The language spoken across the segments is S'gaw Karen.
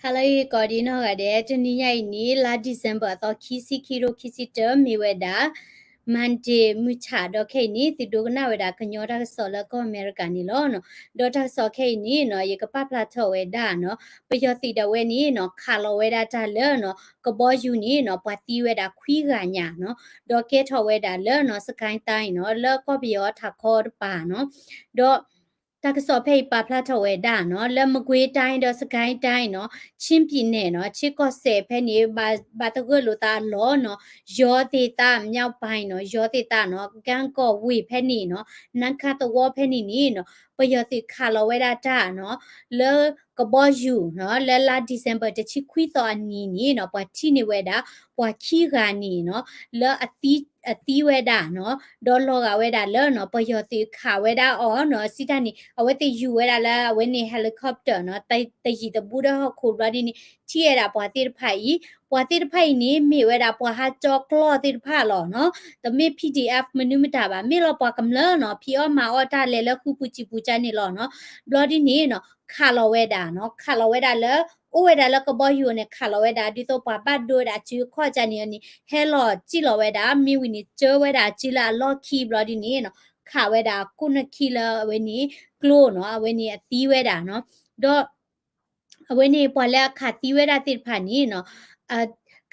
ဟါလၢအဂ့ၤကိးဒံနီၢ်ဂၤဒဲး, တနံၤညါအံၤန့ၣ် လါ December အသီခံဆံခံကထိခံဆံတၢ မ့ၢ်ဝဲဒၣ် Monday မုၢ်ဆၣ် ဒီးခဲအံၤန့ၣ် သုဒိကနၣ်ဝဲဒၣ်ကညီတၢ်ကစီၣ်လၢကီၢ်အမဲရကၤန့ၣ်လီၤ. ဒီးတၢ်ကစီၣ်ခဲအံၤန့ၣ်နီၤ ယကပာ်ဖျါထီၣ်ဝဲဒၣ်နီၤ ပယီၤသုးဒၣ်ဝဲန့ၣ်နီၤ ခးလီၤဝဲဒၣ်တၢ်လၢနီၤ ကဘီယူၤန့ၣ်နီၤ ပှၤသံဝဲဒၣ်ခွံဂၤညါနီၤ, ဒီးကဲထီၣ်ဝဲဒၣ်လၢနီၤ စကဲတၢ်နီၤ လၢကီၢ်ပယီၤထးခီတပၤနီၤ, ဒီး တၢ်ကစီၣ်ဖဲအံၤပာ်ဖျါထီၣ်ဝဲဒၣ်နီၤ လၢမကွ့တၢ်ဒီးစကဲတၢ်နီၤ ချင်းပြည်နယ်နီၤ ဆ့ကီၢ်စဲၣ်ဖဲန့ၣ် ဘၣ်သဂၢၢ်လိာ်သးအလီၢ်နီၤ ယီၤသ့ၣ်သး မြောက်ပိုင်းနီၤ ယီၤသ့ၣ်သးနီၤ ကၠဲကီၢ်ဝ့ၢ်ဖဲန့ၣ်နီၤ နါခါသဝီဖဲန့ၣ်န့ၣ်နီၤ ပယီၤသုးခးလီၤဝဲဒၣ်တၢ်နီၤ လၢကဘီယူၤနီၤ လၢလါ December တဆံခွံသီအနံၤန့ၣ်နီၤ ပှၤထံၣ်န့ၢ်ဝဲဒၣ် ပှၤခံဂၤန့ၣ်နီၤ လၢအသံဝဲဒၣ်နီၤ ဒီးလီၤဂာ်ဝဲဒၣ်လၢနီၤ ပယီၤသုးခးဝဲဒၣ်အီၤနီၤ စံးတၢ်န့ၣ် အဝဲသ့ၣ်ယူၤဝဲဒၣ်လၢအဝဲန့ၣ် helicopter နီၤ တယံာ်တဘူးဒီးဟီၣ်ခိၣ်ဘျီဒ်န့ၣ် ထံၣ်ဝဲဒၣ်ပှၤသ့ၣ်တဖၣ်အံၤ ပှၤသ့ၣ်တဖၣ်အံၤန့ၣ် မ့ၢ်ဝဲဒၣ်ပှၤဟးကၠီကျီၢ်သ့ၣ်တဖၣ်လီၤနီၤ တမ့ၢ် P D F မနုၤမတၤဘၣ် မ့ၢ်လီၤပှၤကမျၢၢ်နီၤ ဖံးအီၣ်မၤအီၣ်တၢ်လဲၤလၢဃုပူၤစံာ်ပူၤကၠၢန့ၣ်လီၤနီၤ ဘျီဒ်န့ၣ်နီၤ ခးလီၤဝဲဒၣ်နီၤ ခးလီၤဝဲဒၣ်လၢ အိၣ်ဝဲဒၣ်လၢကဘီယူၤန့ၣ် ခးလီၤဝဲဒၣ် ဒ်သိးပှၤဘၣ်ဒိဝဲဒၣ်စုအခီၣ်ကၠၢန့ၣ်န့ၣ် ဟဲလီၤစံၣ်လီၤဝဲဒၣ် မ့ၢ်ဝံၤန့ၣ် ကၢဝဲဒၣ်စုလၢအလီၢ်ခံဘျီဒ်န့ၣ်နီၤ ခးဝဲဒၣ်ကိးနခံလၢအဝဲန့ၣ် ကျိနီၤ အဝဲန့ၣ်အသံဝဲဒၣ်နီၤ ဒီး အဝဲန့ၣ် ပှၤလၢအခးသံဝဲဒၣ်သ့ၣ်တဖၣ်န့ၣ်နီၤ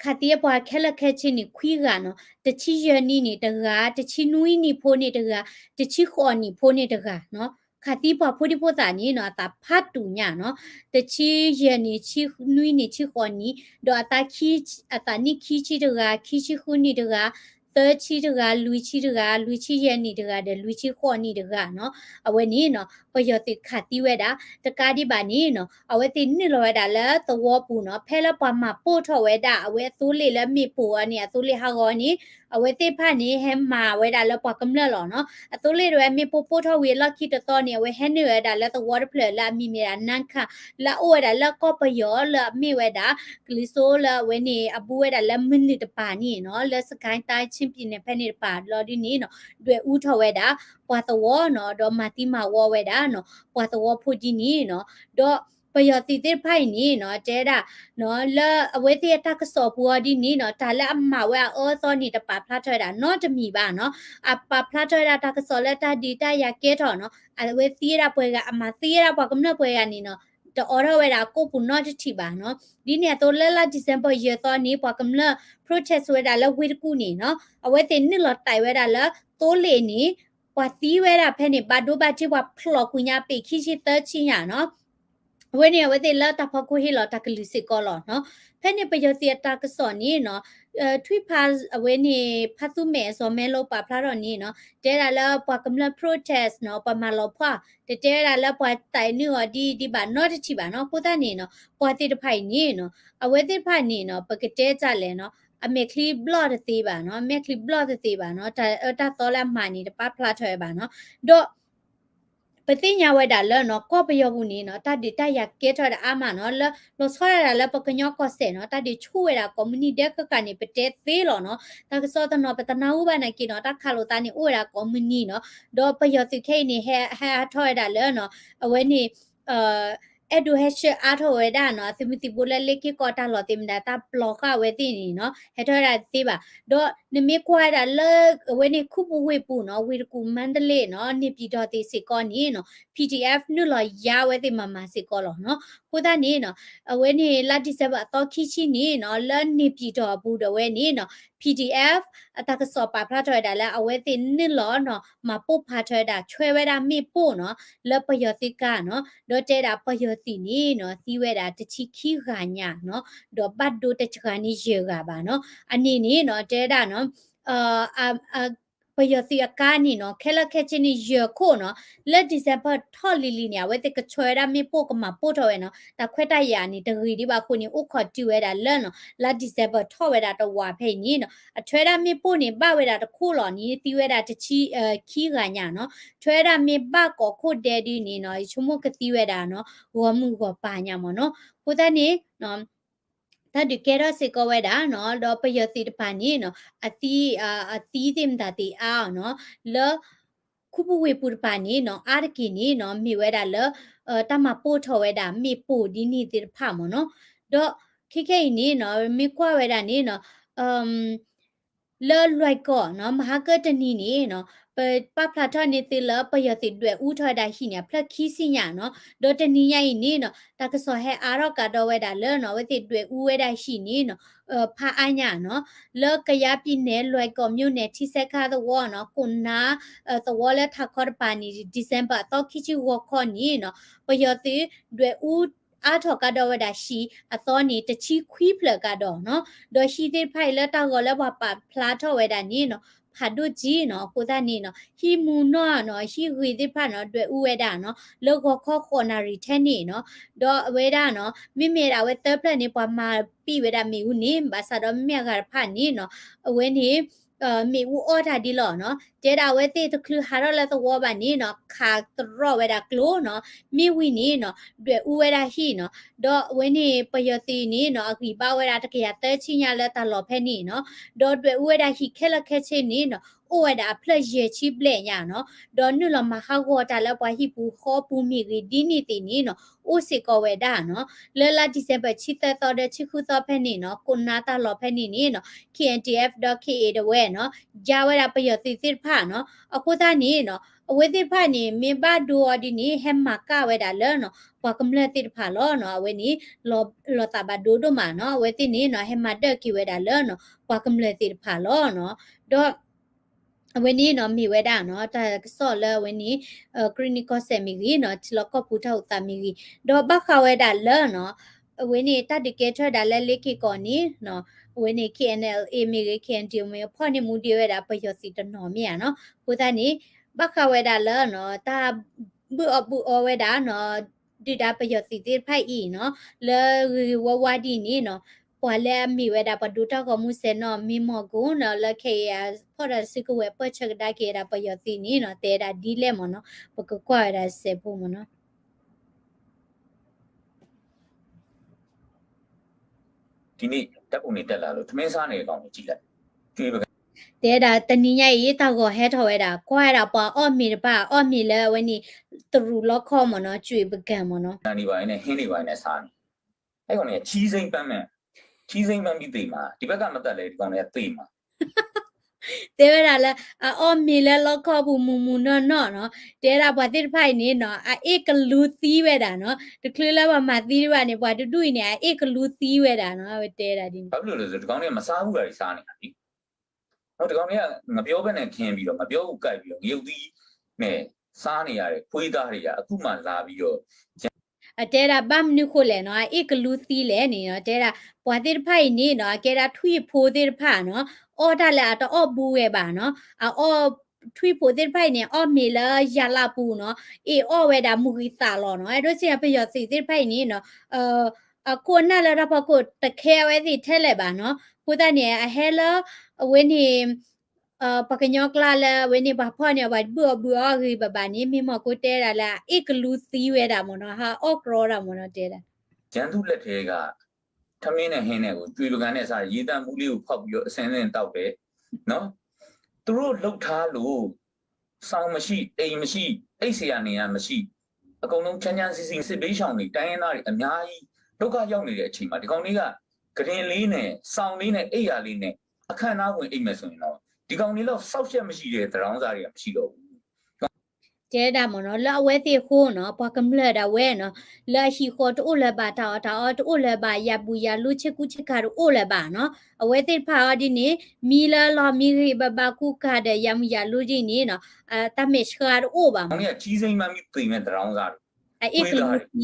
ခးသံအပှၤခဲလၢာ်ခဲဆ့န့ၣ် ခွံဂၤနီၤ တဆံယဲၢ်နံၣ်န့ၣ်တဂၤ တဆံနွံနံၣ်ဖိန့ၣ်တဂၤ တဆံဃိးနံၣ်ဖိန့ၣ်တဂၤနီၤ ခးသံပှၤဖိဒံဖိသၣ်န့ၣ်နီၤ အသးဖးတူာ်ညါနီၤ တဆံယဲၢ်နံၣ် ဆံနွံနံၣ် ဆံဃိးနံၣ် ဒီးအသး အသးနံၣ်ခံဆံတဂၤ ခံဆံဃုနံၣ်တဂၤ သၢဆံတဂၤ လွံၢ်ဆံတဂၤ လွံၢ်ဆံယဲၢ်နံၣ်တဂၤဒီး လွံၢ်ဆံဃိးနံၣ်တဂၤနီၤ အဝဲန့ၣ်နီၤ ပယီၤသုးခးသံဝဲဒၣ် တကးဒံးဘၣ်န့ၣ်နီၤ အဝဲသ့ၣ်နုာ်လီၤဝဲဒၣ်လၢသဝီပူၤနီၤ ဖဲလၢပှၤမၤပိၢ်ထီၣ်ဝဲဒၣ် အဝဲအသိလ့ၣ်လၢမ့ၣ်ပိၢ်အီၤန့ၣ် အသိလ့ၣ်ဟးဂီၤန့ၣ် အဝဲသ့ၣ်တဖၣ်န့ၣ် ဟဲမၤဝဲဒၣ်လၢပှၤကမျၢၢ်လီၤနီၤ အသိလ့ၣ်တဝဲမ့ၣ်ပိၢ်ပိၢ်ထီၣ်ဝံၤအလီၢ်ခံတသီန့ၣ် အဝဲဟဲနုာ်ဝဲဒၣ်လၢသဝီတဖျၢၣ်လၢအမံၤမ့ၢ်ဒၣ် နါခါ လၢအအိၣ်ဝဲဒၣ်လၢကီၢ်ပယီၤလၢအမ့ၢ်ဝဲဒၣ် ကလံၤစိလၢအဝဲန့ၣ် အဘူးဝဲဒၣ်လၢမနုၤတပၤန့ၣ်နီၤ လၢစကဲတၢ် ချင်းပြည်နယ် ဖဲန့ၣ်တပၤဘျီဒ်န့ၣ်နီၤ ဒွဲၣ်အူထီၣ်ဝဲဒၣ် ပှၤသဝီနီၤ ဒီးမၤသံမၤဝီဝဲဒၣ်နီၤ ပှၤသဝီဖိဒ်န့ၣ်နီၤ ဒီးပယီၤသုးသ့ၣ်တဖၣ်အံၤန့ၣ်နီၤ တဲဒၣ် လၢအဝဲသ့ၣ်အတၢ်ကစီၣ်ပူၤအီၤဒ်န့ၣ်နီၤ တၢ်လၢအမၤဝဲအအၢအသီန့ၣ် တပာ်ဖျါထီၣ်ဝဲဒၣ်နီတမံၤဘၣ်နီၤ အပာ်ဖျါထီၣ်ဝဲဒၣ်တၢ်ကစီၣ်လၢတၢ်ဒုးတၢ်ယၤကဲထီၣ်နီၤ အဝဲသံဝဲဒၣ်ပှဲၤဂၤ အမၤသံဝဲဒၣ်ပှၤကမျၢၢ်ပှဲၤဂၤန့ၣ်နီၤ တအိးထီၣ်ဝဲဒၣ်အကိာ်ပူၤနီတထံၣ်ဘၣ်နီၤ ဒ်န့ၣ်အသိးလၢလါ December ယဲၢ်သီန့ၣ် ပှၤကမျၢၢ် protest ဝဲဒၣ်လၢဝ့ၢ်တကူၣ်န့ၣ်နီၤ အဝဲသ့ၣ်နုာ်လီၤတဲာ်ဝဲဒၣ်လၢသိလ့ၣ်န့ၣ် ပှၤသံဝဲဒၣ်ဖဲန့ၣ် ဘၣ်ဒိဘၣ်ထံးပှၤဖျိးကွံာ်ညါပ့ၤခံဆံသၢဆံညါနီၤ အဝဲန့ၣ် အဝဲသ့ၣ်လၢတၢ်ဖီခိၣ်ဟ့ၣ်လီၤတၢ်ကလုၢ်စ့ၢ်ကီးလီၤနီၤ ဖဲန့ၣ်ပယီၤသုးအတၢ်ကစီၣ်န့ၣ်နီၤ ထွံၣ်ဖးအဝဲန့ၣ် ဖးသူမဲာ်အစီၤမဲလိပာ်ဖျါထီၣ်န့ၣ်နီၤ တဲဒၣ်လၢပှၤကမျၢၢ် protest နီၤ ပှၤမၤလီၤဖှၣ် တတဲဝဲဒၣ်လၢပှၤတဲာ်နုာ်အီၤဒ်ဒ်ဘၣ်နီတထံၣ်ဘၣ်နီၤ အဃိသတးန့ၣ်နီၤ ပှၤသ့ၣ်တဖၣ်အံၤန့ၣ်နီၤ အဝဲသ့ၣ်တဖၣ်န့ၣ်နီၤ ပကတဲတၢ်လဲၣ်နီၤ အမဲာ်ချံဘျီၣ်တသ့ဘၣ်နီၤ မဲာ်ချံဘျီၣ်တသ့ဘၣ်နီၤ တၢ်အၢတၢ်သီလၢအမၤန့ၣ် တပာ်ဖျါထီၣ်ဝဲဘၣ်နီၤ ဒီး ပသ့ၣ်ညါဝဲဒၣ်လၢနီၤ ကီၢ်ပယီၤပူၤန့ၣ်နီၤ တၢ်ဒုးတၢ်ယၤကဲထီၣ်ဝဲဒၣ်အါမးနီၤ လၢလီၤဆီဒၣ်တၢ်လၢပကညီကီၢ်စဲၣ်နီၤ တၢ်ဒုးဆူၣ်ဝဲဒၣ်ကိးမုၢ်နံၤဒဲးဃၣ်ဃၣ်န့ၣ် ပတဲသ့လီၤနီၤ တၢ်ကစီၣ်တနီၤ ပတနၢ်ဟူဘၣ်နာ်က့နီၤ တၢ်ခးလိာ်သးန့ၣ် အိၣ်ဝဲဒၣ်ကိးမုၢ်နံၤနီၤ ဒီးပယီၤသုးခဲအံၤန့ၣ် ဟဲဟးထီၣ်ဝဲဒၣ်လၢနီၤ အဝဲန့ၣ် အဲၣ်ဒိးဟဲဆှၢအါထီၣ်ဝဲဒၣ်နီၤ သုးမုၢ်သံၣ်ဘိလၢလ့ၣ်က့ၢ်ကီတၢ်လီၢ်သ့ၣ်မတၤ တၢ်ပျီဃာ်ဝဲသ့ၣ်န့ၣ်နီၤ ဟဲထီၣ်ဝဲဒၣ်တသ့ဘၣ် ဒီးနမ့ၢ်ကွၢ်ဝဲဒၣ်လၢ အဝဲန့ၣ်ခူပူၤဝ့ၢ်ပူၤနီၤ ဝ့ၢ်တကူၣ် မါတလ့နီၤ န့ၣ်ပၠံၣ်တီၣ်သ့ၣ်စ့ၢ်ကီးန့ၣ်နီၤ P D F နုာ်လီၤယါဝဲသ့ၣ်မၤမၤစ့ၢ်ကီးလီၤနီၤ အဃိသတးန့ၣ်နီၤ အဝဲန့ၣ်လါ December အသီခံဆံန့ၣ်နီၤ လၢန့ၣ်ပၠံၣ်တီၣ်အပူၤဒီးဝဲန့ၣ်နီၤ P D F အတၢ်ကစီၣ်ပာ်ဖျါထီၣ်ဝဲဒၣ်လၢအဝဲသ့ၣ်နုာ်လီၤနီၤ မၤပိၢ်ဖးထီၣ်ဝဲဒၣ် ဆွဲဝဲဒၣ်မ့ၣ်ပိၢ်နီၤ လၢပယီၤသုးကါနီၤ ဒီးတဲဒၣ်ပယီၤသုးန့ၣ်နီၤ သံဝဲဒၣ်တဆံခံဂၤညါနီၤ ဒီးဘၣ်ဒိတစှၤန့ၢ်ယဲၢ်ဂၤဘၣ်နီၤ အန့ၣ်န့ၣ်နီၤ တဲဒၣ်နီၤ ပယီၤသုးအကါန့ၣ်နီၤ ခဲလၢာ်ခဲဆ့န့ၣ်ယဲၢ်ခိၣ်နီၤ လၢ December ထီၣ်လံၤလံၤန့ၣ် အဝဲသ့ၣ်ကဆွဲဝဲဒၣ်မ့ၣ်ပိၢ်ကမၤပိၢ်ထီၣ်ဝဲနီၤ တၢ်ခွဲးတၢ်ယာ်န့ၣ် တဂ့ၤဒံးဘၣ်အဃိန့ၣ် အိၣ်ခိးတုၤဝဲဒၣ်လၢနီၤ လါ December ထီၣ်ဝဲဒၣ်တဝာ်ဖဲအံၤန့ၣ်နီၤ အထွဲဒၣ်မ့ၣ်ပိၢ်န့ၣ် ဘၣ်ဝဲဒၣ်တခိၣ်လီၤန့ၣ် သံဝဲဒၣ်တဆံ ခံဂၤညါနီၤ ထွဲဒၣ်မ့ၢ်ဘၣ်ကိးခိၣ်ဒဲဒ်န့ၣ်နီၤ ယဆိကမိၣ်ကသံဝဲဒၣ်နီၤ ဂီၤမုၢ်ဂီၤပၤညါမ့ၢ်နီၤ အဃိသတးန့ၣ် တၢ်ဒုးကဲထီၣ်စ့ၢ်ကီးဝဲဒၣ်နီၤ ဒီးပယီၤသုးတဖၣ်န့ၣ်နီၤ အသံ အသံသ့ၣ်မတၤသ့ၣ်အါအီၤနီၤ လၢ ခူပူၤဝ့ၢ်ပူၤတဖၣ်န့ၣ်နီၤ အါတက့ၢ်န့ၣ်နီၤ မ့ၢ်ဝဲဒၣ်လၢ တၢ်မၤပိၢ်ထီၣ်ဝဲဒၣ်မ့ၣ်ပိၢ်ဒ်န့ၣ်သ့ၣ်တဖၣ်မ့ၢ်နီၤ ဒီးခဲခဲအံၤန့ၣ်နီၤ မ့ၢ်ကွၢ်ဝဲဒၣ်န့ၣ်နီၤ လၢလွဲၢ်ကီၢ်နီၤ မဟါကၢၢ်တနံၤန့ၣ်နီၤ ပပာ်ဖျါထီၣ်န့ၢ်သုလၢပယီၤသုးဒွဲၣ်အူထီၣ်ဝဲဒၣ်ဟံၣ်န့ၣ် အဖျၢၣ်ခံဆံညါနီၤ ဒီးတနံၤညါအံၤန့ၣ်နီၤ တၢ်ကစီၣ်ဟဲအါထီၣ်ကဒီးဝဲဒၣ်လၢနီၤ အဝဲသ့ၣ်ဒွဲၣ်အူဝဲဒၣ်ဟံၣ်န့ၣ်နီၤ ဖးအါညါနီၤ လၢကယါပံၤနဲၣ် လွဲၢ်ကီၢ် မြို့နယ် ထံဆဲခါသဝီနီၤ ကိးနါ သဝီလၢထးခီတပၤန့ၣ် December အသီခံဆံဂီၤခီန့ၣ်နီၤ ပယီၤသုးဒွဲၣ်အူအါထီၣ်ကဒီးဝဲဒၣ်ဟံၣ်အသီန့ၣ် တဆံခွံဖျၢၣ်ကဒီးနီၤ ဒီးဟံၣ်သ့ၣ်တဖၣ်အံၤလၢတၢ်ဂီၤလၢပှၤပာ်ဖျါထီၣ်ဝဲဒၣ်န့ၣ်နီၤ ဖးဒိၣ်ကံနီၤ အဃိသတးန့ၣ်နီၤ ဟံၣ်မူနီၢ်နီၤ ဟံၣ်ဂ့ၤသ့ၣ်တဖၣ်နီၤ ဒွဲၣ်အူဝဲဒၣ်နီၤ လၢဂီၤခီဃိးနၣ်ရံၣ်ထဲန့ၣ်နီၤ ဒီးအဝဲဒၣ်နီၤ မ့မ့ၢ်ဒၣ်အဝဲသၢဖျၢၣ်န့ၣ် ပှၤမၤပံာ်ဝဲဒၣ်မ့ၣ်အူန့ၣ် ဘၣ်ဆၣ်ဒီးမ့မ့ၢ်အဂၤတဖၣ်န့ၣ်နီၤ အဝဲန့ၣ် မ့ၣ်အူအီၣ်တၢ်ဒ်လီၤနီၤ တဲဒၣ်အဝဲသ့ၣ်တချုးဟးထီၣ်လၢသဝီဘၣ်န့ၣ်နီၤ ခးတရီၣ်ဝဲဒၣ်ကျိနီၤ မ့ၢ်ဝံၤန့ၣ်နီၤ ဒွဲၣ်အူဝဲဒၣ်ဟံၣ်နီၤ ဒီးအဝဲန့ၣ်ပယီၤသုးန့ၣ်နီၤ အဂံၢ်ဘါဝဲဒၣ်တကယၤသၢဆံညါလၢတၢ်လီၢ်ဖဲန့ၣ်နီၤ ဒီးဒွဲၣ်အူဝဲဒၣ်ဟံၣ်ခဲလၢာ်ခဲဆ့န့ၣ်နီၤ အိၣ်ဝဲဒၣ်အဖျၢၣ်ယဲၢ်ဆံဘျဲၣ်ညါနီၤ ဒီးနုာ်လီၤမၤဟးဂီၤတၢ်လၢပှၤဟံၣ်ပူၤဃီပူၤမ့ၢ်ဂ့ၤဒ်န့ၣ်သ့ၣ်န့ၣ်နီၤ အိၣ်စ့ၢ်ကီးဝဲဒၣ်နီၤ လၢလါ December ဆံသၢသီဒီးဆံဃုသီဖဲန့ၣ်နီၤ ကိးနါတၢ်လီၢ်ဖဲန့ၣ်န့ၣ်နီၤ K N D F ဒီး K A တဝဲနီၤ ယါဝဲဒၣ်ပယီၤသုးသ့ၣ်တဖၣ်နီၤ အဃိသတးန့ၣ်နီၤ အဝဲသ့ၣ်တဖၣ်န့ၣ် မ့ၢ်ဘၣ်ဒိအီၤဒ်န့ၣ် ဟဲမၤကၣ်ဝဲဒၣ်လၢနီၤ ပှၤကမျၢၢ်သ့ၣ်တဖၣ်လီၤနီၤ အဝဲန့ၣ် လီၤသးဘၣ်ဒိဒိၣ်မးနီၤ အဝဲသ့ၣ်န့ၣ်နီၤ ဟဲမၤဒၢၣ်က့ၤဝဲဒၣ်လၢနီၤ ပှၤကမျၢၢ်သ့ၣ်တဖၣ်လီၤနီၤ ဒီး အဝဲန့ၣ်နီၤ မ့ၢ်ဝဲဒၣ်နီၤ တၢ်ကစီၣ်လၢအဝဲန့ၣ် ကရံၣ်နံၣ်ကီၢ်စဲၣ်မ့ၢ်ဂ့ၤနီၤ ထံလီၢ်ကီၢ်ပူၤတၢ်အိၣ်သးမ့ၢ်ဂ့ၤ ဒီးဘၣ်ဃးဝဲဒၣ်လၢနီၤ အဝဲန့ၣ် တၢ်ဒုးကဲထီၣ်ဝဲဒၣ်လၢလ့က့ၤကီၢ်န့ၣ်နီၤ အဝဲန့ၣ် K N L A မ့ၢ်ဂ့ၤ K N D O မ့ၢ်ဂ့ၤ ဖီၣ်န့ၢ်မူဒံးဝဲဒၣ်ပယီၤသုးတနီၤမ့ၢ်ဧါနီၤ အဃိသတးန့ၣ် ဘၣ်ဃးဝဲဒၣ်လၢနီၤ တၢ်ဘုၣ်အီၣ်ဘုၣ်အီဝဲဒၣ်နီၤ ဒုၣ်ဒါပယီၤသုးသ့ၣ်တဖၣ်အံၤနီၤ လၢဂ့ၤဂ့ၤဝါဝါဒ်န့ၣ်နီၤ ပှၤလၢအမ့ၢ်ဝဲဒၣ်ပှၤဒိတၢ်ဂီၤမူစဲၤနီၤ မ့ၢ်မီၢ်ကိၣ်နီၤ လၢခဲအံၤအဖီၣ်တၢ်စုကဝဲၤပၢၢ်ဆၢကဒါက့ၤဝဲဒၣ်ပယီၤသုးန့ၣ်နီၤ တဲဒၣ်ဒ်လဲၣ်မ့ၢ်နီၤ ပကကွၢ်ဝဲဒၣ်စဲးဖိမ့ၢ်နီၤ ဒီး ဒီး တဲဒၣ်တနံၤညါအံၤ တၢ်ဂီၤဟဲထီၣ်ဝဲဒၣ် ကွၢ်ဝဲဒၣ်ပှၤအီၣ်မ့ၤတဖၣ် အီၣ်မ့ၤလၢအဝဲန့ၣ် တရူးလီခီမ့ၢ်နီၤ စူးပကၢၢ်မ့ၢ်နီၤ ဒီးဝဲဒၣ်လၢ အအီၣ်မ့ၤလၢလီခီပူၤမူမူနီၢ်နီၢ်နီၤ တဲဒၣ်ပှၤသ့ၣ်တဖၣ်အံၤန့ၣ်နီၤ အအီၣ်မ့ၤလၢလီခီပူၤမူမူနီၢ်နီၢ်နီၤ တဲဒၣ်ပှၤသ့ၣ်တဖၣ်အံၤန့ၣ်နီၤ အအ့ၣ်ကလူသံဝဲဒၣ်နီၤ တချုးလၢပှၤမၤသံတဘၣ်န့ၣ် ပှၤတဒူၣ်အံၤန့ၣ် အအ့ၣ်ကလူသံဝဲဒၣ်နီၤ အဝဲတဲဒၣ်ဒ်န့ၣ် ငပြောပဲနဲ့ ခံပြီးတော့ ငပြောကို ကိုက်ပြီးတော့ ငရုတ်သီးနဲ့ စားနေရတဲ့ ခွေးသားတွေက အခုမှလာပြီးတော့ အတဲဒၣ်ဘၣ်မနုၤဃိလဲၣ်နီၤ အအ့ၣ်ကလူသံလဲၣ်န့ၣ်နီၤ တဲဒၣ် ပှၤသ့ၣ်တဖၣ်အံၤန့ၣ်နီၤ အကဲဒၣ်ထွံၣ်ဖိသ့ၣ်တဖၣ်နီၤ အီၣ်တၢ်လၢအတအီၣ်ဘူးဝဲဘၣ်နီၤ အအီၣ် ထွံၣ်ဖိသ့ၣ်တဖၣ်အံၤန့ၣ် အီၣ်မ့ၤလၢယၤလၢပူၤနီၤ အ့ၣ်အီၣ်ဝဲဒၣ်မုၢ်ဂံၢ်သးလီၤနီၤ အဲၣ်ဒိးစ့ၢ်ကီးပယီၤသုးသ့ၣ်တဖၣ်အံၤန့ၣ်နီၤ အခိၣ်အနၢ်လၢတၢ်ဖီခိၣ်တခဲအဝဲသ့ၣ်ထဲလဲၣ်ဘၣ်နီၤ အဃိသတးန့ၣ် အဟဲလၢ အဝဲန့ၣ် ပှၤကညီကျါလၢအဝဲန့ၣ် ပှၤဖီၣ်န့ၢ်အီၤ ပှၤဘုၣ်အီၣ်ဘုၣ်အီၣ်ဂ့ၤဘၣ်ဘၣ်န့ၣ် မ့ၢ်မီၢ်ကိတဲဒၣ်လၢ အအ့ၣ်ကလူသံဝဲဒၣ်မ့ၢ်နီၤ ဟးအီၣ်ကြီဒၣ်မ့ၢ်နီၤ တဲဒၣ် ရန်သူ့လက်ထဲက ထမင်းနဲ့ဟင်းနဲ့ကို ကြွေပကံနဲ့စားတယ် ရေသန့်ဘူးလေးကိုဖောက်ပြီးတော့ အဆင်သင့်သောက်တယ်နော်။ သူတို့လုပ်ထားလို့ စောင်မရှိ၊ အိမ်မရှိ၊ အိပ်စရာနေရာမရှိ၊ အကုန်လုံးချမ်းချမ်းစီစီ စစ်ဘေးရှောင်တွေ တိုင်းရင်းသားတွေ အများကြီး ဒုက္ခရောက်နေတဲ့အချိန်မှာ ဒီကောင်တွေက ကုတင်လေးနဲ့ စောင်လေးနဲ့ အိပ်ယာလေးနဲ့ အခန်းနားဝင်အိပ်မယ်ဆိုရင်တော့ ဒီကောင်တွေလောက် စောင့်ရှက်မရှိတဲ့ သန်းခေါင်စာတွေက မရှိတော့ဘူး။ တဲဒၣ်မ့ၢ်နီၤ လၢအဝဲသ့ၣ်အဃိနီၤ ပှၤကမျၢၢ်ဒၣ်ဝဲနီၤ လၢအဟံၣ်ဃီတအိၣ်လၢၤဘၣ် တၢ်အီၣ်တၢ်အီတအိၣ်လၢၤဘၣ် ယၤဘူးယၤလူဆ့ကူဆ့ကၤတအိၣ်လၢၤဘၣ်နီၤ အဝဲသ့ၣ်တဖၣ်အီၤဒ်န့ၣ် မံလၢလီၢ်မံဂ့ၤဘၣ်ဘၣ်ကူကၤဒီး ယၤမုၢ်ယၤလူဒ်န့ၣ်နီၤ တၢ်မဲာ်ဆှးတအိၣ်ဘၣ်မ့ၢ် အအ့ၣ်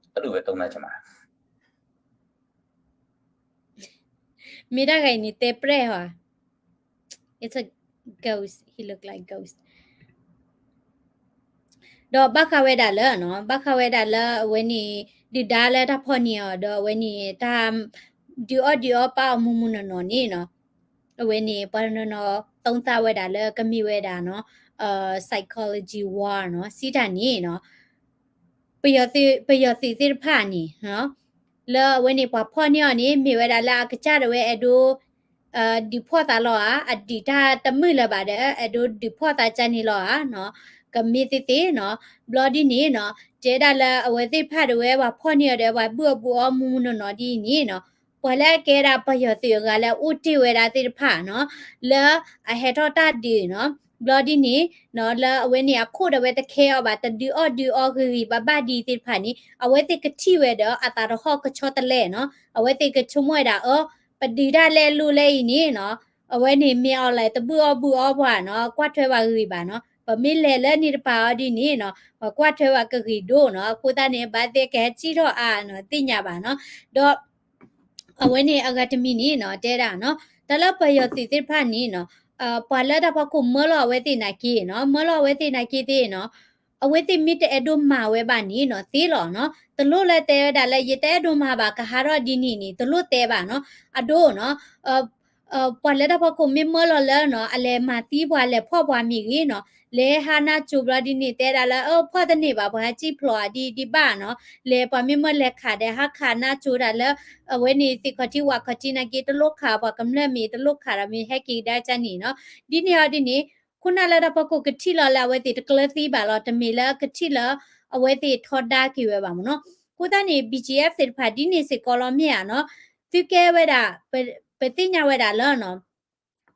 ကလူသံဝဲဒၣ် မ့ၢ်တၢ်ဂၤအံၤန့ၣ် တဲပြဲၢ်ဟီ it's a ghost, he look like ghost. ဒီးဘၣ်ဃးဝဲဒၣ်လၢနီၤ ဘၣ်ဃးဝဲဒၣ်လၢအဝဲန့ၣ် ဒုၣ်ဒါလၢတၢ်ဖီၣ်န့ၢ်အီၤ ဒီးအဝဲန့ၣ် တၢ်ဒုးအီၣ်ဒုးအီပာ်အီၤမူမူနီၢ်နီၢ်န့ၣ်နီၤ အဝဲန့ၣ် ပှၤတနီၤနီၤ သုံးသပ်ဝဲဒၣ်လၢကမ့ၢ်ဝဲဒၣ်နီၤ psychology war နီၤ စံးတၢ်န့ၣ်နီၤ ပယီၤသုးသ့ၣ်တဖၣ်န့ၣ် လၢအဝဲန့ၣ်ပှၤဖီၣ်န့ၢ်အီၤန့ၣ် မ့ၢ်ဝဲဒၣ်လၢအကစၢ်ဒၣ်ဝဲအဲၣ်ဒိး ဒုးဖီၣ်သးလီၤဧါ အဒုးတၢ်တမုာ်လၢၤဘၣ်ဒီး အဲၣ်ဒိးဒုးဖီၣ်သးကန့ၣ်လီၤဧါနီၤ ကမ့ၢ်သ့သ့နီၤ, ဘျီဒ်န့ၣ်နီၤ တဲဒၣ်လၢအဝဲသ့ၣ်တဖၣ်ဒၣ်ဝဲ ပှၤဖီၣ်န့ၢ်အီၤဒီး ပှၤဘုၣ်အီၣ်ဘုၣ်အီမူမူနီၢ်နီၢ်ဒ်အံၤန့ၣ်နီၤ, ပှၤလၢအကဲဒၣ်ပယီၤသုးအဂၤလၢအအိၣ်တ့ၢ်ဝဲဒၣ်သ့ၣ်တဖၣ်နီၤ, လၢအဟဲထီၣ်တၢ်ဒုးနီၤ, ဘျီဒ်န့ၣ်နီၤ လၢအဝဲန့ၣ်အခိၣ်ဒီးဝဲတခဲအီၤဘၣ် တဒုးအီၣ်ဒုးအီဂ့ၤဂ့ၤဘၣ်ဘၣ်ဒ်သ့ၣ်တဖၣ်န့ၣ် အဝဲသ့ၣ်ကထံၣ်ဝဲဒီးအသးတဟီၣ်ကဆီတလဲနီၤ, အဝဲသ့ၣ်ကဆိကမိၣ်ဝဲဒၣ်အၢ ပဒုးတၢ်လဲၣ်လိၣ်လဲၣ်အံၤန့ၣ်နီၤ အဝဲန့ၣ်မ့ၢ်အီၤလဲၣ် တဘုၣ်အီၣ်ဘုၣ်အီပှၤနီၤ ကွၢ်ထွဲပှၤဂ့ၤဘၣ်နီၤ, ပမ့ၢ်လဲၤလၢန့ၣ်တပၤအီၤဒ်န့ၣ်နီၤ ပှၤကွၢ်ထွဲပှၤကဂ့ၤဒိၣ်နီၤ, အဃိသတးန့ၣ် ဘၣ်သ့ၣ်ကဟဲစံၣ်ထီၣ်အါနီၤ သ့ၣ်ညါဘၣ်နီၤ, ဒီး အဝဲန့ၣ်အဂၤတမံၤန့ၣ်နီၤ တဲဒၣ်နီၤ တၢ်လၢပယီၤသုးသ့ၣ်တဖၣ်န့ၣ်နီၤ ပှၤလၢတၢ်ဖီခိၣ်မၢလီၤအဝဲသ့ၣ်နာ်က့နီၤ မၢလီၤအဝဲသ့ၣ်နာ်က့သ့ၣ်နီၤ အဝဲသ့ၣ်မ့ၢ်တအဲၣ်ဒိးမၤဝဲဘၣ်န့ၣ်နီၤ သ့လီၤနီၤ, တလိၣ်လၢတဲဝဲဒၣ်လၢ ယတအဲၣ်ဒိးမၤဘၣ် ကဟးထီၣ်ဒ်န့ၣ်န့ၣ် တလိၣ်တဲဘၣ်နီၤ, အဒိနီၤ ပှၤလၢတၢ်ဖီခိၣ်မ့ၢ်မၢလီၤလၢနီၤ အလဲၤမၤသံပှၤလဲၤဖီၣ်ပှၤမ့ၢ်ဂ့ၤနီၤ လဲၤဟးနါစိၤဘျီဒ်န့ၣ် တဲဒၣ်လၢ အၢ ဖီၣ်တန့ၢ်ဘၣ် ပှၤဟဲစံၣ်ဖျိးအဒံးဒံးဘၣ်နီၤ, လဲၤပှၤမ့ၢ်မၢလဲၤခးဒီး ဟးခးနါစိၤတၢ်လၢ အဝဲန့ၣ်သ့ၣ်ခီၣ်ထံးဝၣ်ခီၣ်ထံးနာ်က့ တလိၣ်ခးပှၤကမျၢၢ်မ့ၢ်တလိၣ်ခးဒီးမ့ၢ်ဟဲက့ၤကဒါကၢ်န့ၣ်နီၤ, ဒ်န့ၣ်အီၤဒ်န့ၣ် ခိၣ်နၢ်လၢတၢ်ဖီခိၣ်ကထံၣ်လီၤလၢအဝဲသ့ၣ်တကျၢၤသံဘၣ်လီၤ တမ့ၢ်လၢကထံၣ်လၢ အဝဲသ့ၣ်ထီဒါက့ၤဝဲဘၣ်မ့ၢ်နီၤ, အဃိသတးန့ၣ် BGF သ့ၣ်တဖၣ်ဒ်န့ၣ်စ့ၢ်ကီးလီၤမ့ၢ်ဧါနီၤ, သုကဲဝဲဒၣ် ပသ့ၣ်ညါဝဲဒၣ်လၢနီၤ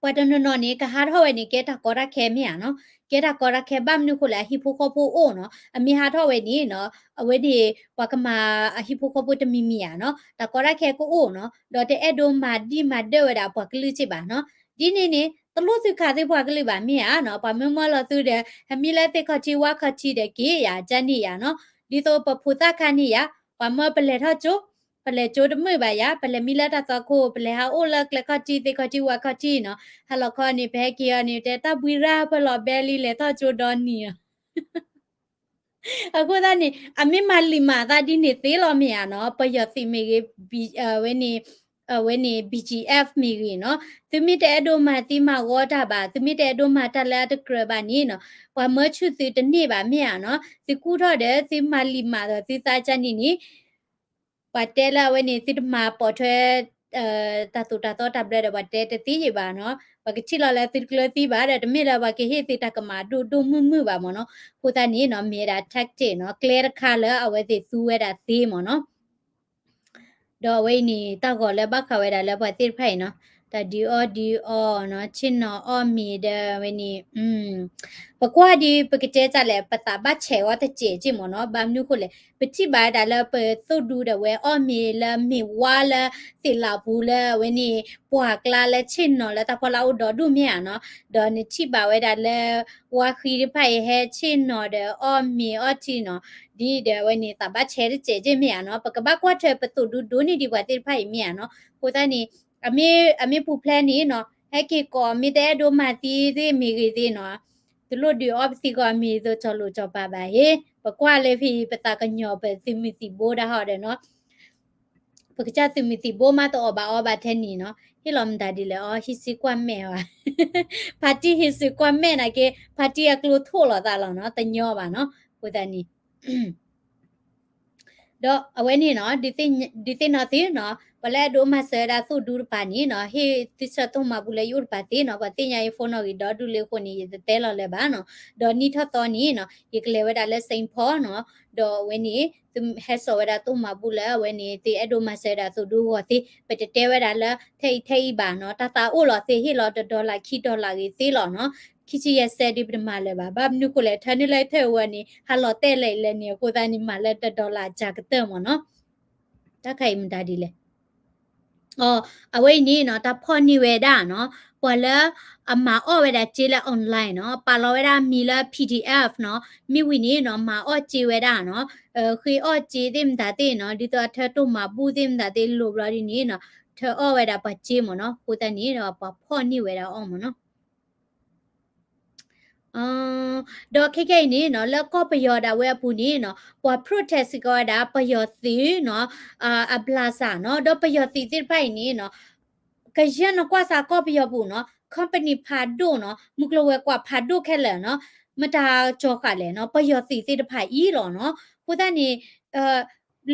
ပှၤတနီၤနီၤန့ၣ် ကဟးထီၣ်ဝဲန့ၣ် ကဲတၢ်ကီတၢ်ခဲမ့ၢ်ဧါနီၤ, ကဲတၢ်ကီတၢ်ခဲဘၣ်မနုၤဃိလဲၣ် အဟံၣ်ဖိဃီဖိအိၣ်နီၤ, အမ့ၢ်ဟးထီၣ်ဝဲန့ၣ်နီၤ အဝဲန့ၣ် ပှၤကမၤအဟံၣ်ဖိဃီဖိတမံၤမံၤဧါနီၤ, တၢ်ကီတၢ်ခဲကအိၣ်နီၤ, ဒီးတအဲၣ်ဒိးမၤဒံၣ်မၤဒၢၣ်ဝဲဒၣ်ပှၤကလုာ်စ့ၢ်ဘၣ်နီၤ, ဒ်န့ၣ်န့ၣ် တလိၣ်သုခးသုပှၤကလုာ်ဘၣ်မ့ၢ်ဧါနီၤ, ပှၤမ့ၢ်မၢလီၤသုဒီး ဟဲမံလၢသ့ၣ်ခီၣ်ထံးဝၣ်ခီၣ်ထံးဒီးက့ၤယၤကၢ်န့ၣ်ယၤနီၤ, ဒ်သိးပဖိသၣ်ခါန့ၣ်ယၤ, ပှၤမၢပလဲၤထီၣ်ကၠိ ပလဲၤကၠိတမုာ်ဘၣ်ယၤ, ပလဲၤမံလၢတၢ်သီခိၣ် ပလဲၤဟးအိၣ်လၢကျဲခီၣ်ထံးသ့ၣ်ခီၣ်ထံးဝၣ်ခီၣ်ထံးနီၤ, ဟါလီၤခီန့ၣ် ပဟဲက့ၤအီၤန့ၣ် တဲတၢ်ဘှံးရၢ်ပၢၢ်လီၤဘဲလံလဲၤထီၣ်ကၠိဒီနံၤဧါ အဃိသတးန့ၣ် အမ့ၢ်မၤလံာ်မၤသးဒ်န့ၣ်သ့လီၤမ့ၢ်ဧါနီၤ, ပယီၤသုးမ့ၢ်ဂ့ၤ ဝဲန့ၣ် ဝဲန့ၣ် BGF မ့ၢ်ဂ့ၤနီၤ, သုမ့ၢ်တအဲၣ်ဒိးမၤသံမၤဂီၤတၢ်ဘၣ်, သုမ့ၢ်တအဲၣ်ဒိးမၤတၢ်လၢအတကြၢးဘၣ်န့ၣ်နီၤ, ပှၤမၢဆူၣ်သုတန့ၢ်ဘၣ်မ့ၢ်ဧါနီၤ, သုကူၣ်ထီၣ်ဒီးသုမၤလံာ်မၤသးသုသးကၢ်န့ၣ်န့ၣ် ပှၤတဲလၢအဝဲန့ၣ် သုတမၤပိာ်ထွဲ တၢ်သိၣ်တၢ်သီတၢ်ဘျၢဒီး ပှၤတဲတသ့ယံာ်ဘၣ်နီၤ, ပှၤကထံၣ်လီၤလၢသုတကျၢၤသံဘၣ်ဒီး တမ့ၢ်လၢပှၤကဟ့ၣ်သုတၢ်ကမၣ်ဒိၣ်ဒိၣ်မုၢ်မုၢ်ဘၣ်မ့ၢ်နီၤ, အဃိသတးန့ၣ်နီၤ မ့ၢ်ဝဲဒၣ် tactic နီၤ, ကျဲတခါလၢအဝဲသ့ၣ်သူဝဲဒၣ်သ့မ့ၢ်နီၤ ဒီးအဝဲအံၤန့ၣ် တၢ်ဂီၤလၢဘၣ်ဃးဝဲဒၣ်လၢပှၤသ့ၣ်တဖၣ်အံၤနီၤ, တၢ်ဒုးအီၣ်ဒုးအီနီၤ, ဆ့ၣ်နီၤအီၣ်မ့ၤဒီးဝဲန့ၣ် ပကွၢ်ဒ်ပကတဲတၢ်လဲၣ် ပသးဘၣ်ဆဲးအီၤတစဲးက့ၢ်မ့ၢ်နီၤ, ဘၣ်မနုၤဃိလဲၣ် ပထံၣ်ဘၣ်ဝဲဒၣ်လၢပသိၣ်ဒူဒီးဝဲအီၣ်မ့ၤလၢမ့ၤဝါလၢသ့ၣ်လးပူၤလၢအဝဲန့ၣ် ပှၢ်ကျါလၢဆ့ၣ်နီၤလၢတၢ်ဖီလာ်အိၣ်ဒီဒူၣ်မ့ၢ်ဧါနီၤ, ဒီးနထံၣ်ဘၣ်ဝဲဒၣ်လၢ ဝါဃံတဖၣ်အံၤဟဲဆ့ၣ်နီၤဒီးအီၣ်မ့ၤအီထံနီၤ, ဒ်ဒီးအဝဲန့ၣ် သးဘၣ်ဆဲးတစဲးက့ၢ်မ့ၢ်ဧါနီၤ, ပကဘၣ်ကွၢ်ထွဲပသိၣ်ဒူဒိၣ်န့ၢ်ဒံးပှၤသ့ၣ်တဖၣ်အံၤမ့ၢ်ဧါနီၤ, အဃိသတးန့ၣ် အမ့ၢ်ပူၤဖျဲးန့ၣ်နီၤ ဟဲက့ၤကိးမ့ၢ်တအဲၣ်ဒိးမၤသံသ့ၣ်မ့ၢ်ဂ့ၤသ့ၣ်နီၤ, တလိၣ်ဒုးအီပသံကီးမ့ၤသိးကၠီၤလိာ်ကၠီၤပၤဘၣ်အံၤ, ပကွၢ်လၢဖဲအံၤ ပသးကညီၤပသုးမုၢ်သံၣ်ဘိဒၣ်ဟီဒီးနီၤ, ပကစၢ်သုးမုၢ်သံၣ်ဘိမးတအီၣ်ဘၣ်အီဘၣ်ထဲန့ၣ်နီၤ, ဟ့ၣ်လီၤမတၤဒ်လဲၣ်အီၤ ဟံးစုကွၢ်မဲာ်ဝဲ, ဖါတံၢ်ဟံးစုကွၢ်မဲာ်နာ်က့ ဖါတံၢ်အကျိထီၣ်လိာ်သးလီၤနီၤ, တညီဘၣ်နီၤ, အဃိသတးန့ၣ် ဒီးအဝဲန့ၣ်နီၤ ဒုးသ့ၣ်နီၣ်သုနီၤ ပှၤလၢအဒိးမၤစၢၤဝဲဒၣ်သိၣ်ဒူတပၤန့ၣ်နီၤ ဟ့ၣ်သုဆၢတိၢ်မၤဘူၣ်လၢယအိၣ်တပၤသ့နီၤ, ပှၤသ့ၣ်ညါယ phone နီၣ်ဂံၢ်ဒီဒူၣ်လံအဃိန့ၣ် ယတတဲလီၤလၢၤဘၣ်နီၤ, ဒီးနံၣ်ထီၣ်သီန့ၣ်နီၤ ယကလဲၤဝဲဒၣ်လၢ Saint Paul နီၤ, ဒီးအဝဲန့ၣ် သုဟဲစိာ်ဝဲဒၣ်တိၢ်မၤဘူၣ်လၢအဝဲန့ၣ် သုအဲၣ်ဒိးမၤစၢၤဝဲဒၣ်သိၣ်ဒူအဂီၢ်သ့, ပတတဲဝဲဒၣ်လၢ ထဲအံၤထဲအံၤဘၣ်နီၤ, တၢ်သးအိၣ်လီၤသ့ ဟ့ၣ်လီၤတ dollar ခံ dollar ဂ့ၤသ့လီၤနီၤ, ခံဆံယဲၢ်စဲးဒ်ပတမၤလၢၤဘၣ်, ဘၣ်မနုၤဃိလဲၣ် ထၢနုာ်လၢထဲအဝဲန့ၣ် ဟးလီၤတဲာ်လၢအံၤလၢန့ၣ် အဃိသတးန့ၣ် မၤလၢတ dollar ကၢ်ကတၢၢ်မ့ၢ်နီၤ, တၢ်ခါအံၤမတၤဒ်လဲၣ် အဝဲအံၤန့ၣ်နီၤ တၢ်ဖီၣ်န့ၢ်ဝဲဒၣ်နီၤ, ပှၤလၢအမၤအီၣ်ဝဲဒၣ်စ့လၢ online နီၤ, ပာ်လီၤဝဲဒၣ်မံၤလၢ PDF နီၤ, မ့ၢ်ဝံၤန့ၣ်နီၤ မၤအီၣ်စ့ဝဲဒၣ်နီၤ, ဃ့အီၣ်စ့သ့ၣ်မတၤသ့ၣ်နီၤ, ဒ်သိးအထၢတိၢ်မၤဘူၣ်သ့ၣ်မတၤသ့ၣ်လိၤဘျီဒ်န့ၣ်နီၤ, ထၢအီၣ်ဝဲဒၣ်ပှၤစ့မ့ၢ်နီၤ, အဃိသတးန့ၣ်ဒီးပှၤဖီၣ်န့ၢ်ဝဲဒၣ်အီၤမ့ၢ်နီၤ ဒီးခဲကနံၣ်အံၤန့ၣ်နီၤ လၢကီၢ်ပယီၤဒၣ်ဝဲအပူၤန့ၣ်နီၤ ပှၤ protest စ့ၢ်ကီးဝဲဒၣ် ပယီၤသုးနီၤ, အဘျးစၢ်နီၤ, ဒီးပယီၤသုးသ့ၣ်တဖၣ်အံၤန့ၣ်နီၤ ကယဲၢ်နကွၢ်စ့ၢ်ကီးကီၢ်ပယီၤပူၤနီၤ company ဖးဒိၣ်နီၤ, မုၢ်ကျိၤဝဲၤကွာ်ဖးဒိၣ်ခဲလၢာ်နီၤ, မတၤကၠီၤဃာ်လဲၣ်နီၤ, ပယီၤသုးသ့ၣ်တဖၣ်အံၤလီၤနီၤ, အဃိသတးန့ၣ်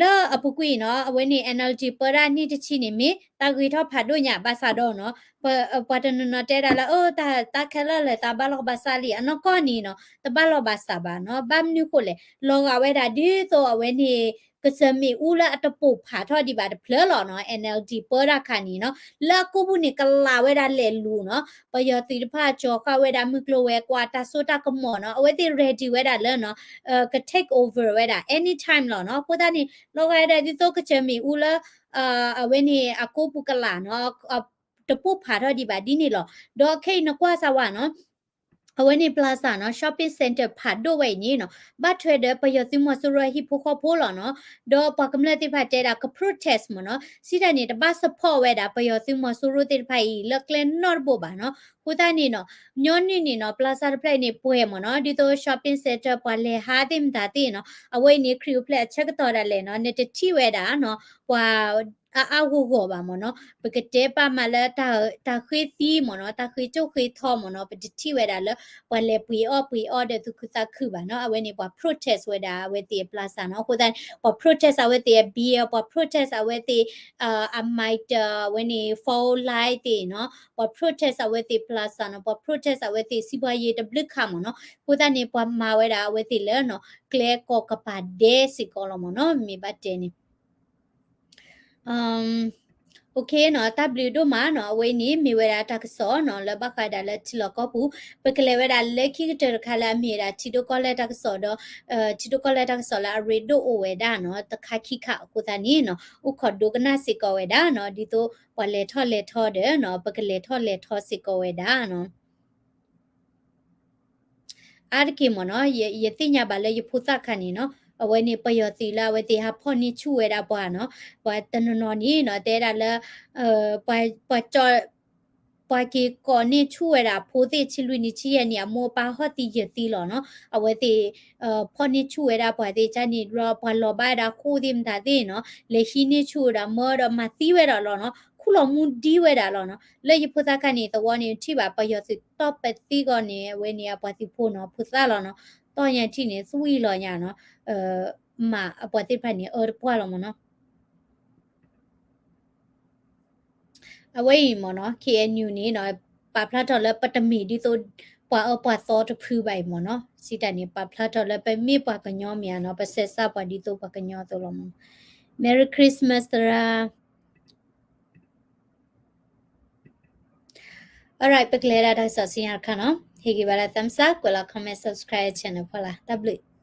လၢအပူၤကွံာ်နီၤ အဝဲန့ၣ် NLD ပၢဒၣ်နံၣ်တဆံန့ၣ် မ့ၢ်တၢ်ဂ့ၤထီၣ်ဖးဒိၣ်ညါ ဘၣ်ဆၣ်ဒီးနီၤ ပှၤတနီၤနီၤတဲဒၣ်လၢ အၢ တၢ်ခဲလၢာ်လၢတၢ်ဘၣ်လီၢ်ဘၣ်စးလံ အနီၢ်ကီၢ်န့ၣ်နီၤ တဘၣ်လီၢ်ဘၣ်စးဘၣ်နီၤ. ဘၣ်မနုၤဃိလဲၣ် လီၤဂာ်ဝဲဒၣ်ဒ်သိးအဝဲန့ၣ် ကစၢၢ်မ့ၣ်အူလၢအတပိာ်ဖးထီၣ်ဒံးဘၣ်တဖျၢၣ်လီၤနီၤ NLD ပၢတၢ်ခါန့ၣ်နီၤ လၢအကိာ်ပူၤန့ၣ် ကလာ်ဝဲဒၣ်လဲၤလူၤနီၤ ပယီၤသုးတဖၣ်ကၠီၤဃာ်ဝဲဒၣ်မုၢ်ကျိၤဝဲၤကွာ် တၢ်စိတၢ်ကမီၤနီၤ အဝဲသ့ၣ် ready ဝဲဒၣ်လၢနီၤ က take over ဝဲဒၣ် anytime လီၤနီၤ. အဃိသတးန့ၣ် လီၤဂာ်ဝဲဒၣ်ဒ်သိးကစၢၢ်မ့ၣ်အူလၢ အဝဲန့ၣ်အကိာ်ပူၤကလာ်နီၤ တပိာ်ဖးထီၣ်ဒံးဘၣ်ဒ်န့ၣ်လီၤ. ဒီးခဲအံၤနကွၢ်စၢ်ဝဲနီၤ အဝဲန့ၣ် Plaza နီၤ shopping center ဖးဒိၣ်ဝဲအံၤန့ၣ်နီၤ ဘၣ်ထွဲဒီးပယီၤသုးမီၤစိရိၤဟံၣ်ဖိဃီဖိလီၤနီၤ. ဒီးပှၤကမျၢၢ်သ့ၣ်တဖၣ်တဲဒၣ်က protest မ့ၢ်နီၤ စံးတၢ်န့ၣ် တဘၣ် support ဝဲဒၣ်ပယီၤသုးမီၤစိရိၤသ့ၣ်တဖၣ်အံၤ လၢကျဲနီတဘိးဘၣ်နီၤ. အဃိသတးန့ၣ်နီၤ ညီနုၢ်န့ၣ်နီၤ Plaza တဖျၢၣ်အံၤန့ၣ်ပှဲၤမ့ၢ်နီၤ ဒ်သိး shopping center ပှၤလဲၤဟးသ့ၣ်မတၤသ့ၣ်နီၤ အဝဲအံၤန့ၣ် ခရံာ်အိၣ်ဖျဲၣ်အဆၢကတီၢ်ဒၣ်လဲာ်နီၤ နတထံၣ်ဝဲဒၣ်နီၤ ပှၤ အါအါဂီၢ်ဂီၢ်ဘၣ်မ့ၢ်နီၤ. ပကတဲပာ်မးလၢ တၢ်ဃ့သံမ့ၢ်နီၤ တၢ်ဃ့ကၠိၣ်ဃ့ထီမ့ၢ်နီၤ ပတထံၣ်ဝဲဒၣ်လၢ ပှၤလဲၤပှ့ၤအီၣ်ပှ့ၤအီဒီးသူၣ်ခုသးခုဘၣ်နီၤ. အဝဲန့ၣ် ပှၤ protest ဝဲဒၣ်အဝဲသ့ၣ်အ Plaza နီၤ. အဃိသတးန့ၣ် ပှၤ protest အဝဲသ့ၣ်အ beer ပှၤ protest အဝဲသ့ၣ် အ mitre အဝဲန့ၣ် phone line သ့ၣ်နီၤ ပှၤ protest အဝဲသ့ၣ် Plaza နီၤ ပှၤ protest အဝဲသ့ၣ် စီးပွားရေး တဘျုးခါမ့ၢ်နီၤ. အဃိသတးန့ၣ် ပှၤမၤဝဲဒၣ်အဝဲသ့ၣ်လၢနီၤ ကျဲကီၢ်ကပၤဒဲးစ့ၢ်ကီးလီၤမ့ၢ်နီၤ မ့ၢ်ဘၣ်တဲန့ၣ် OK နီၤ တၢ်ဘျုးဒိၣ်မးနီၤ အဝဲအံၤန့ၣ် မ့ၢ်ဝဲဒၣ်တၢ်ကစီၣ်နီၤ လၢဘၣ်ဃးဒၣ်လၢထံလီၢ်ကီၢ်ပူၤ ပကလဲၤဝဲဒၣ်လၢခံကတၢၢ်တခါလၢအမ့ၢ်ဝဲဒၣ်ထံဒိၣ်ကီၢ်လဲၢ်တၢ်ကစီၣ်ဒီး ထံဒိၣ်ကီၢ်လဲၢ်တၢ်ကစီၣ်လၢအရ့ဒိၣ်အိၣ်ဝဲဒၣ်နီၤ တခါခံခါအဃိသတးန့ၣ်နီၤ အိၣ်ခိးဒိကနၣ်စ့ၢ်ကီးဝဲဒၣ်နီၤ ဒ်သိးပှၤလဲၤထီၣ်လဲၤထီဒီးနီၤ ပကလဲၤထီၣ်လဲၤထီစ့ၢ်ကီးဝဲဒၣ်နီၤ အါတက့ၢ်မ့ၢ်နီၤ ယသ့ၣ်ညါဘၣ်လၢယဖိသၣ်ခါန့ၣ်နီၤ အဝဲန့ၣ်ပယီၤသုးလၢအဝဲသ့ၣ်ဟးဖီၣ်န့ၢ်ဆူၣ်ဝဲဒၣ်ပှၤနီၤ ပှၤတနီၤနီၤန့ၣ်နီၤ တဲဒၣ်လၢ ပှၤ ပှၤက့ၤကိးန့ၢ်ဆူၣ်ဝဲဒၣ်အဖိသ့ၣ် ဆံလွံၢ်နံၣ်ဆံယဲၢ်နံၣ် အမိၢ်အပၢ်ဟီၣ်သံယဲၢ်သံလီၤနီၤ အဝဲသ့ၣ် ဖီၣ်န့ၢ်ဆူၣ်ဝဲဒၣ်ပှၤသ့ၣ်ကန့ၣ်လီၤ ပှၤလီၤဘၣ်ဝဲဒၣ်ဃိသ့ၣ်မတၤသ့ၣ်နီၤ လဲၤဟံးန့ၢ်ဆူၣ်ဝဲဒၣ်မၢဒီးမၤသံဝဲဒၣ်လီၤနီၤ ခူၣ်လီၤမူဒံဝဲဒၣ်လီၤနီၤ လၢယဖိသၣ်ခါန့ၣ် သဝီန့ၣ်ထံၣ်ဘၣ်ပယီၤသုးတီၢ်ပသံဂီၢ်န့ၣ် အဝဲန့ၣ်အပှၤသုးဖိနီၤ ဖိသၣ်လီၤနီၤ တီၢ်ညါထံၣ်န့ၣ် သွံၣ်လီၤညါနီၤ မၤအပှၤသ့ၣ်တဖၣ်န့ၣ် အၢတပှၢ်လီၤမ့ၢ်နီၤ အဝဲအံၤမ့ၢ်နီၤ KNU န့ၣ်နီၤ ပာ်ဖျါထီၣ်လၢပတမ့ၢ်ဒ်သိး ပှၤအၢပှၤသီတဖုဘၣ်အံၤမ့ၢ်နီၤ စံးတၢ်န့ၣ် ပာ်ဖျါထီၣ်လၢပမ့ၢ်ပှၤကညီမ့ၢ်ဧါနီၤ ပဆဲးစၢ်ပှၤဒ်သိးပှၤကညီအသိးလီၤမ့ၢ်နီၤ Merry Christmas သရၣ် Alright ပကလဲၤဒၣ်တၢ်ကစီၣ်ဆူညါတခါနီၤ ဟ့ၣ်ဂံၢ်ဘါဒၣ် thumbs up ကွဲးလီၤ comment subscribe channel ဖီလာ် တၢ်ဘျုး